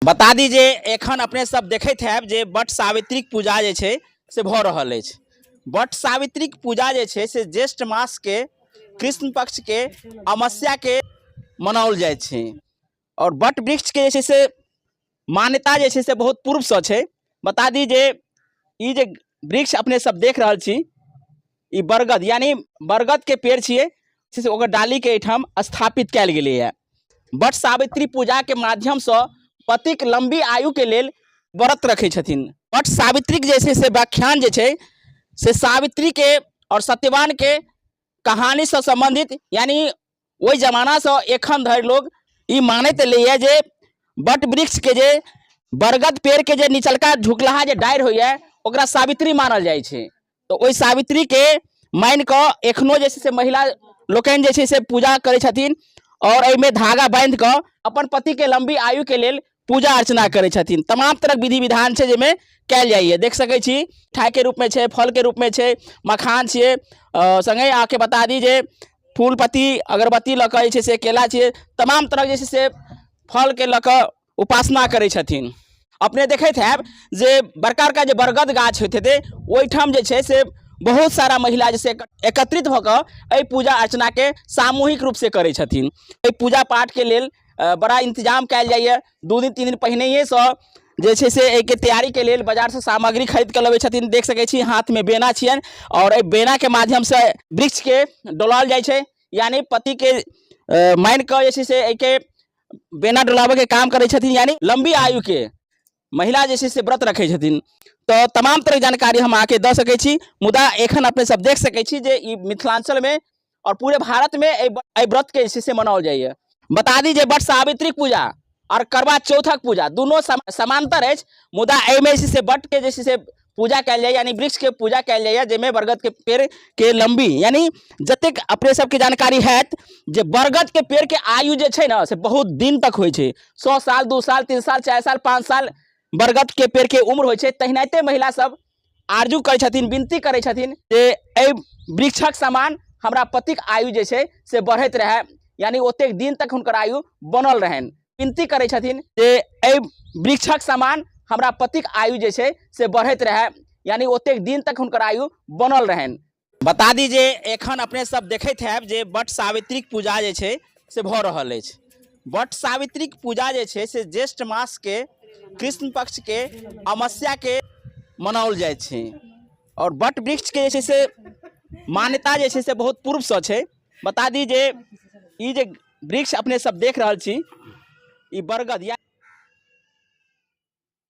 बता दी जे एखन अपने सब देखैत हैब जे वट सावित्रीक पूजा जे छै से भऽ रहल अछि। वट सावित्रीक पूजा जे छै से ज्येष्ठ मासके कृष्ण पक्षके अमावस्याके मनाओल जाइ छै आओर वट वृक्षके जे छै से मान्यता जे छै से बहुत पूर्वसँ छै। बता दी जे ई जे वृक्ष अपने सब देख रहल छी ई बरगद यानी बरगदके पेड़ छियै से ओकर डालीके एहिठाम स्थापित कयल गेलैए। वट सावित्री पूजाके माध्यमसँ पतिक लम्बी आयुके लेल व्रत रखै छथिन। वट सावित्रीके जे छै से व्याख्यान जे छै से सावित्रीके आओर सत्यवानके कहानीसँ सम्बन्धित, यानी ओहि जमानासँ एखन धरि लोग ई मानैत एलैए जे वट वृक्षके जे बरगद पेड़के जे निचलका झुकलाहा जे डारि होइए ओकरा सावित्री मानल जाइ छै। तऽ ओहि सावित्रीके मानि कऽ एखनो जे छै से महिला लोकनि जे छै से पूजा करै छथिन आओर एहिमे धागा बान्हि कऽ अपन पतिके लम्बी आयुके लेल पूजा अर्चना करै छथिन। तमाम तरहक विधि विधान छै जाहिमे कयल जाइए। देख सकै छी मिठाइके रूपमे छै, फलके रूपमे छै, मखान छियै। सङ्गे अहाँके बता दी जे फूल पत्ती अगरबत्ती लऽ कऽ जे छै से केला छियै, तमाम तरहक जे छै से फलके लऽ कऽ उपासना करै छथिन। अपने देखैत हैब जे बड़का बड़का जे बरगद गाछ होइत हेतै ओहिठाम जे छै से बहुत सारा महिला जे छै एकत्रित भऽ कऽ एहि पूजा अर्चनाके सामूहिक रूपसँ करै छथिन। एहि पूजा पाठके लेल बड़ा इंतजाम कयल जाइए। 2 दिन 3 दिन पहिनहिएसँ जे छै से एहिके तैयारीके लेल बाजारसँ सामग्री खरीद कऽ लबै छथिन। देख सकै छी हाथमे बेना छियनि आओर एहि बेनाके माध्यमसँ वृक्षके डोलाओल जाइ छै, यानी पतिके मानि कऽ जे छै से एहिके बेना डोलाबैके काम करै छथिन, यानी लम्बी आयुके महिला जे छै से व्रत रखै छथिन। तऽ तमाम तरहके जानकारी हम अहाँके दऽ सकै छी, मुदा एखन अपने सब देख सकै छी जे ई मिथिलाञ्चलमे आओर पूरे भारतमे एहि व्रतके जे छै से मनाओल जाइए। बता दी जे वट सावित्रीक पूजा आओर करवा चौथक पूजा दुनू समांतर अछि, मुदा एहिमे जे छै से वटके जे छै से पूजा कयल जाइए, यानी वृक्षके पूजा कयल जाइए, जाहिमे बरगदके पेड़के लम्बी, यानी जतेक अपने सबके जानकारी हैत जे बरगदके पेड़के आयु जे छै ने से बहुत दिन तक होइ छै। 100 साल, 2 साल, 3 साल, 4 साल, 5 साल बरगदके पेड़के उम्र होइ छै। तहिनाइते महिला सब आरजू करै छथिन, विनती करै छथिन जे एहि वृक्षक समान हमरा पतिक आयु जे छै से बढ़ैत रहए, यानी ओतेक दिन तक हुनकर आयु बनल रहनि। विनती करै छथिन जे एहि वृक्षक समान हमरा पतिक आयु जे छै से बढ़ैत रहए, यानी ओतेक दिन तक हुनकर आयु बनल रहनि। बता दी जे एखन अपने सब देखैत हैब जे वट सावित्रीक पूजा जे छै से भऽ रहल अछि। वट सावित्रीक पूजा जे छै से ज्येष्ठ मासके कृष्ण पक्षके अमावस्याके मनाओल जाइ छै आओर वट वृक्षके जे छै से मान्यता जे छै से बहुत पूर्वसँ छै। बता दी जे ई जे वृक्ष अपने सब देख रहल छी ई बरगद या